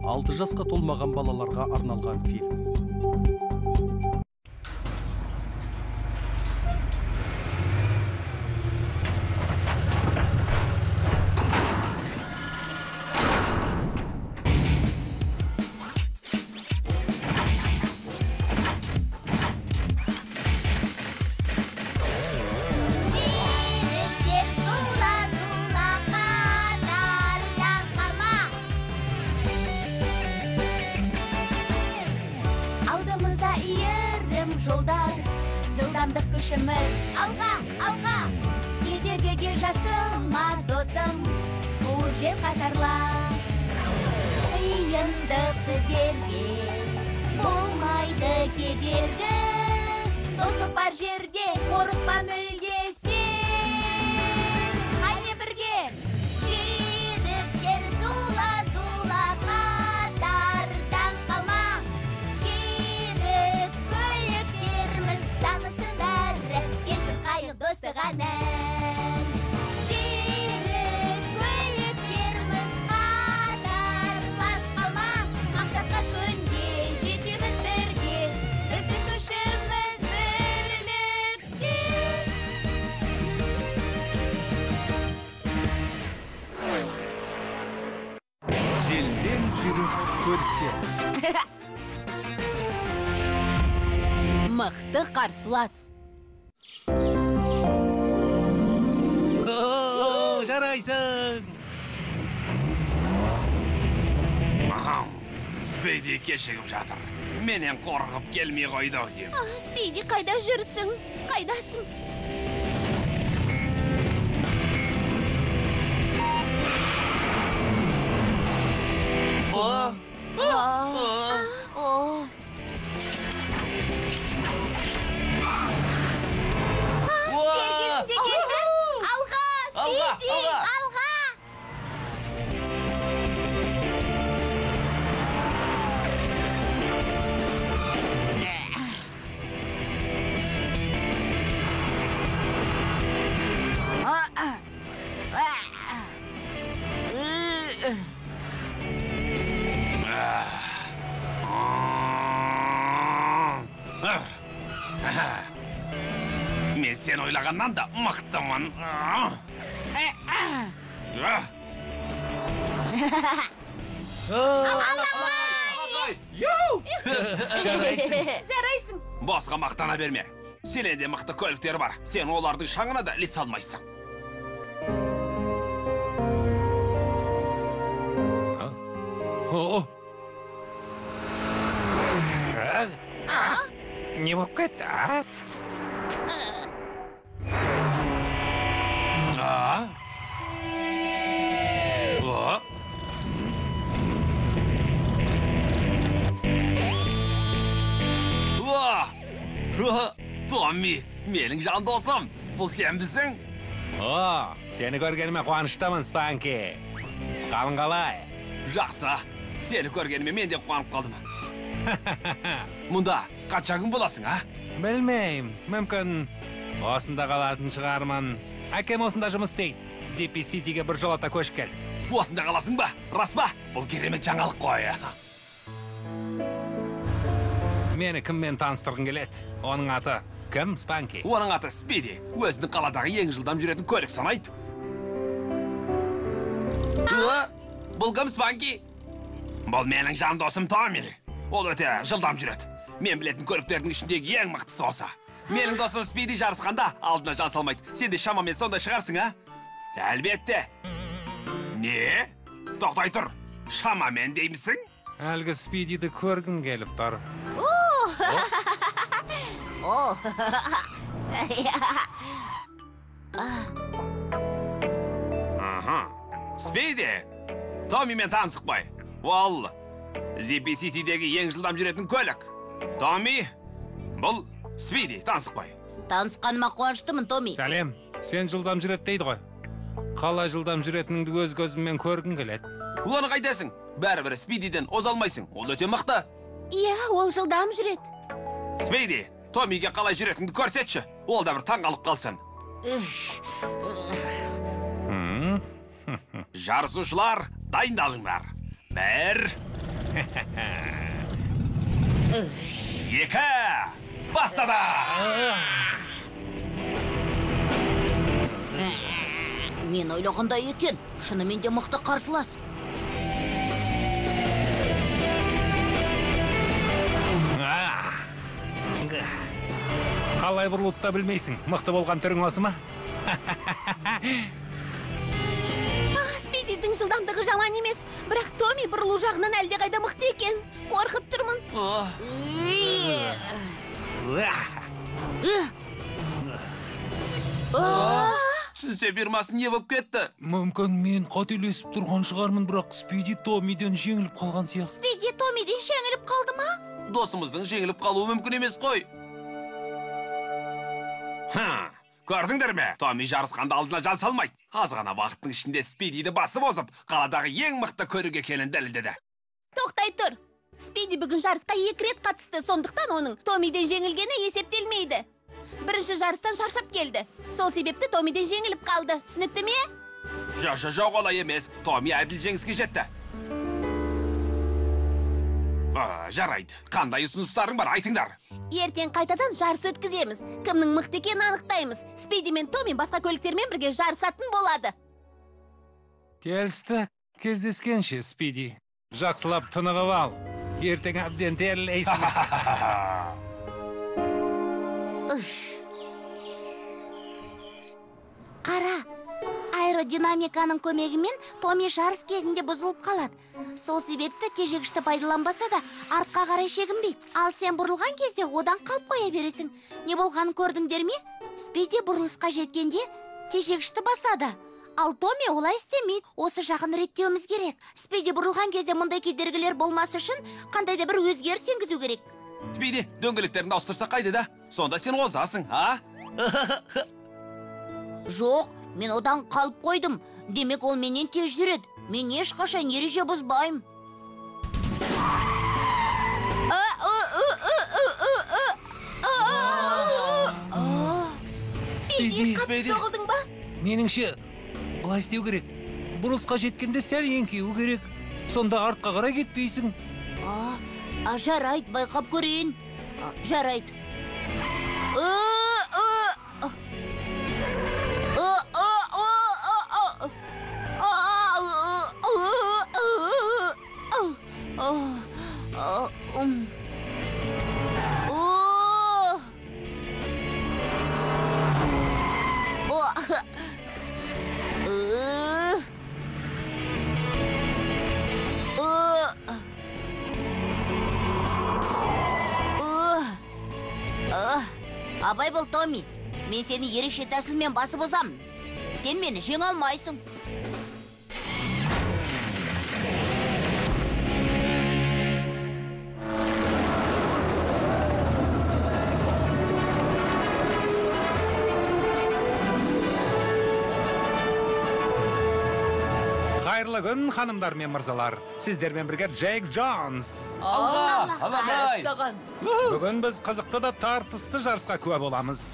6 жасқа толмаған балаларға арналған фильм. Жолдар, жылдамдық күшіміз алға, алға. Кедергіге жасыма досым, қуып жер қатарлас. Қиындық біздерге болмайды кедергі. Достық бар жерде қорықпа мүлде сен. Қане бірге! Жүйріктер зула-зула қатардан қалма. Жүйрік көліктеріміз танысын бәрі, кешір қайық достық әнін. Жүйрік көліктеріміз қатарлас қалма. Мақсатқа күнде жетеміз бірге, біздің күшіміз бірлікте. Желден жүйрік көліктер. Мықты қарсылас. Жарайсың! Спиди кешігіп жатыр. Менен қорқып келмей қойды ау деймін. Спиди, қайда жүрсің? Қайдасың? Дер кезінде келді. Алға, Спиди, алға! Мен сен ойлағаннан да мықтымын. Жарайсың. Босқа мақтана берме. Сенен де мықты көліктер бар. Сен олардың шаңына да ілесе алмайсың. Не болып кетті, а? Томми, менің жан досым. Бұл сенбісің? О, сені көргеніме қуаныштымын, Спанки. Қалың қалай? Жақсы. Сені көргеніме мен де қуанып қалдым. Мұнда қанша күн боласың, а? Білмеймін. Мүмкін осында қалатын шығармын. Әкем осында жұмыс істейді. Зиппи Ситиге бір жолата көшіп келдік. Осында қаласың ба? Рас па? Бұл керемет жаңалық қой. Мені кіммен таныстырғың келеді? Оның аты кім, Спанки? Оның аты Спиди. Өзінің қаладағы ең жылдам жүретін көлік санайды. Бұл кім, Спанки? Бұл менің жан досым Томми. Ол өте жылдам жүреді. Мен білетін көліктердің ішіндегі ең мықтысы осы. Менің досым Спиди жарысқанда алдына жан салмайды. Сен де шамамен сондай шығарсың, а? Әлбетте. Не? Тоқтай тұр. Шамамен деймісің? Әлгі Спидиді көргім келіп тұр. Спиди, Томмимен танысып қой. Ол Зиппи Ситидегі ең жылдам жүретін көлік. Томми, бұл Спиди, танысып қой. Танысқаныма қуаныштымын, Томми. Сәлем, сен жылдам жүреді дейді ғой. Қалай жылдам жүретініңді өз көзіммен көргім келеді. Оны қайтесің? Бәрібір Спидиден оза алмайсың. Ол өте мықты. Иә, ол жылдам жүреді. Спиди, Томмиге қалай жүретініңді көрсетші. Ол да бір таңғалып қалсын. Жарысушылар, дайындалыңдар. 1, 2, бастады! Мен ойлағандай екен, шынымен де мықты қарсылас. Қалай бұрылуды да білмейсің. Мықты болған түрің осы ма? Спидидің жылдамдығы жаман емес, бірақ Томми бұрылу жағынан әлдеқайда мықты екен. Қорқып тұрмын. Түсінсе бұйырмасын, не болып кетті? Мүмкін мен қателесіп тұрған шығармын, бірақ Спиди Томмиден жеңіліп қалған сияқты. Спиди Томмиден жеңіліп қалды ма? Досымыздың жеңіліп қалуы мүмкін емес қой. Көрдіңдер ме? Томми жарысқанда алдына жан салмайды. Аз ғана уақыттың ішінде Спидиді басып озып, қаладағы ең мықты көлік екенін дәлелдеді. Тоқтай тұр. Спиди бүгін жарысқа 2 рет қатысты, сондықтан оның Томмиден жеңілгені есептелмейді. Бірінші жарыстан шаршап келді. Сол себепті Томмиден жеңіліп қалды. Түсінікті ме? Жоқ, олай емес. Томми әділ жеңіске жетті. Жарайды. Қандай ұсыныстарың бар, айтыңдар. Ертең қайтадан жарыс өткіземіз. Кімнің мықты екенін анықтаймыз. Спиди мен Томми басқа көліктермен бірге жарысатын болады. Келістік. Кездескенше, Спиди. Жақсылап тынығып ал. Ертең әбден терлейсің. Қара, аэродинамиканың көмегімен Томми жарыс кезінде бұзылып қалады. Сол себепті тежегішті пайдаланбаса да артқа қарай шегінбейді. Ал сен бұрылған кезде одан қалып қоя бересің. Не болғанын көрдіңдер ме? Спиди бұрылысқа жеткенде тежегішті басады. Ал Томми олай істемейді. Осы жағын реттеуіміз керек. Спиди бұрылған кезде мұндай кедергілер болмас үшін қандай да бір өзгеріс енгізу керек. Спиди, дөңгелектеріңді ауыстырсақ қайда да? Сонда сен озасың, а? Жоқ, мен одан қалып қойдым. Демек, ол менен тез жүреді. Мен ешқашан ереже бұзбаймын. Спиди, қатты соғылдың ба? Меніңше, былай істеу керек. Бұрылысқа жеткенде сәл еңкею керек. Сонда артқа қарай кетпейсің. Жарайды, байқап көрейін. Жарайды. Абай бол, Томми. Мен сені ерекше тәсілмен басып озамын. Сен мені жеңе алмайсың. Қайырлы күн, ханымдар мен мырзалар. Сіздермен бірге Джейк Джонс. Алға, алағай. Бүгін біз қызықты да тартысты жарысқа куә боламыз.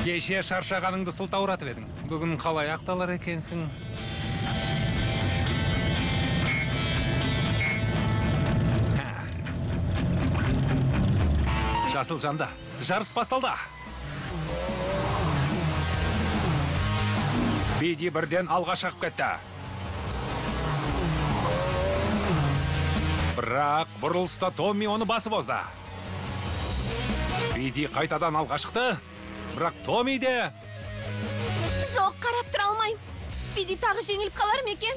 Кеше шаршағаныңды сылтауратып едің. Бүгін қалай ақталар екенсің? Жасыл жанда, жарыс басталды. Спиди бірден алға шығып кетті. Бірақ бұрылыста Томми оны басып озды. Спиди қайтадан алға шықты, бірақ Томми де... Жоқ, қарап тұра алмаймын. Спиди тағы жеңіліп қалар ма екен?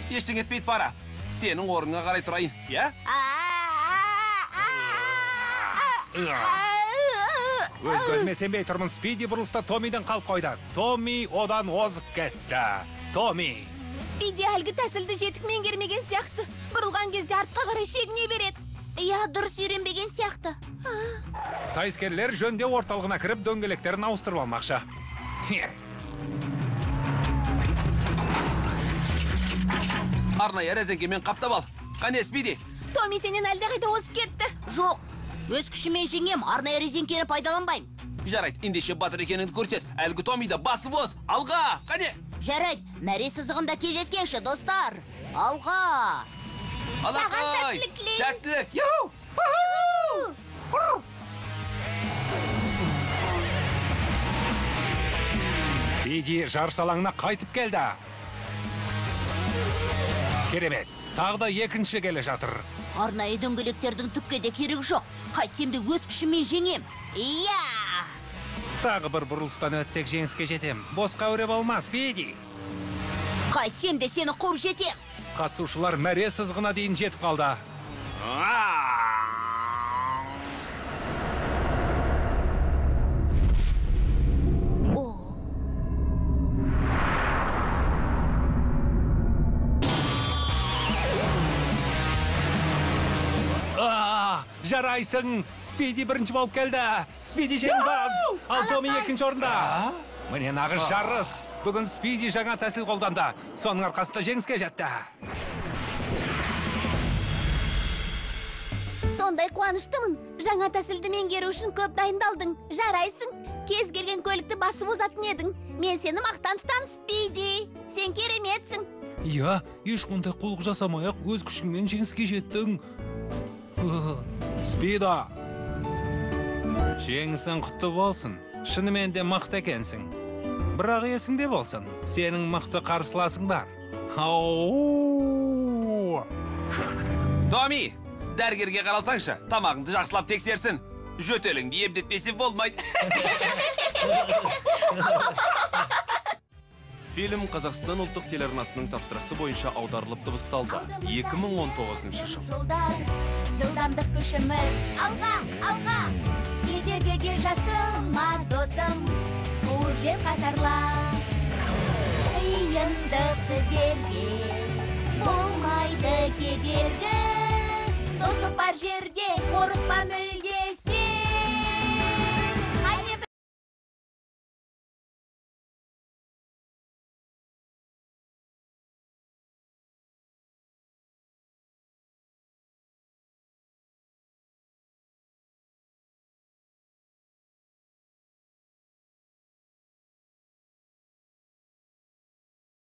Ештеңе етпейді, Фара. Сенің орныңа қарай тұрайын, иә? Өз көзіме сенбей тұрмын, Спиди бұрылыста Томмиден қалып қойды. Томми одан озып кетті. Томми. Спиди әлгі тәсілді жетік меңгермеген сияқты. Бұрылған кезде артқа қарай шегіне береді. Иә, дұрыс үйренбеген сияқты. Сайыскерлер жөндеу орталығына кіріп дөңгелектерін ауыстырып алмақшы. Арнайы резеңкемен қаптап ал. Қане, Спиди? Томми сенен әлдеқайда озып кетті. Жоқ, өз күшіммен жеңем, арнайы резеңкені пайдаланбаймын. Жарайды, ендеше батыр екеніңді көрсет. Әлгі Томмиді басып оз. Алға, қане! Жарайды, мәре сызығында кездескенше, достар. Алға! Алақай! Саған сәттілік тілеймін. Сәттілік! Яу! Спиди жарыс алаңына қайтып келді. Керемет, тағы да екінші келе жатыр. Арнайы дөңгелектердің түкке де керегі жоқ. Қайтсем де өз күшіммен жеңем. Иә! Тағы бір бұрылыстан өтсек жеңіске жетем. Босқа әуре болма, Спиди. Қайтсем де сені қуып жетем. Қатысушылар мәре сызығына дейін жетіп қалды. Жарайсың! Спиди бірінші болып келді. Спиди жеңімпаз. Ал Томми екінші орында. Міне нағыз жарыс. Бүгін Спиди жаңа тәсіл қолданды. Соның арқасында жеңіске жетті. Сондай қуаныштымын. Жаңа тәсілді меңгеру үшін көп дайындалдың. Жарайсың. Кез келген көлікті басып озатын едің. Мен сені мақтан тұтам, Спиди. Сен кереметсің. Иә, ешқандай қулық жасамай-ақ өз күшіңмен жеңіске жеттің. Спидо, жеңісің құтты болсын. Шынымен де мықты екенсің. Бірақ есіңде болсын, сенің мықты қарсыласың бар. Ау! Томми, дәрігерге қаралсаңшы, тамағыңды жақсылап тексерсін. Жөтеліңді емдетпесе болмайды. Фильм Қазақстан ұлттық телеарнасының тапсырысы бойынша аударылып дыбысталды. 2019 жыл. Жылдамдық күшіміз алға, алға. Кедергіге жасыма досым, қуып жер қатарлас. Қиындық біздерге болмайды кедергі. Достық бар жерде қорықпа мүлде.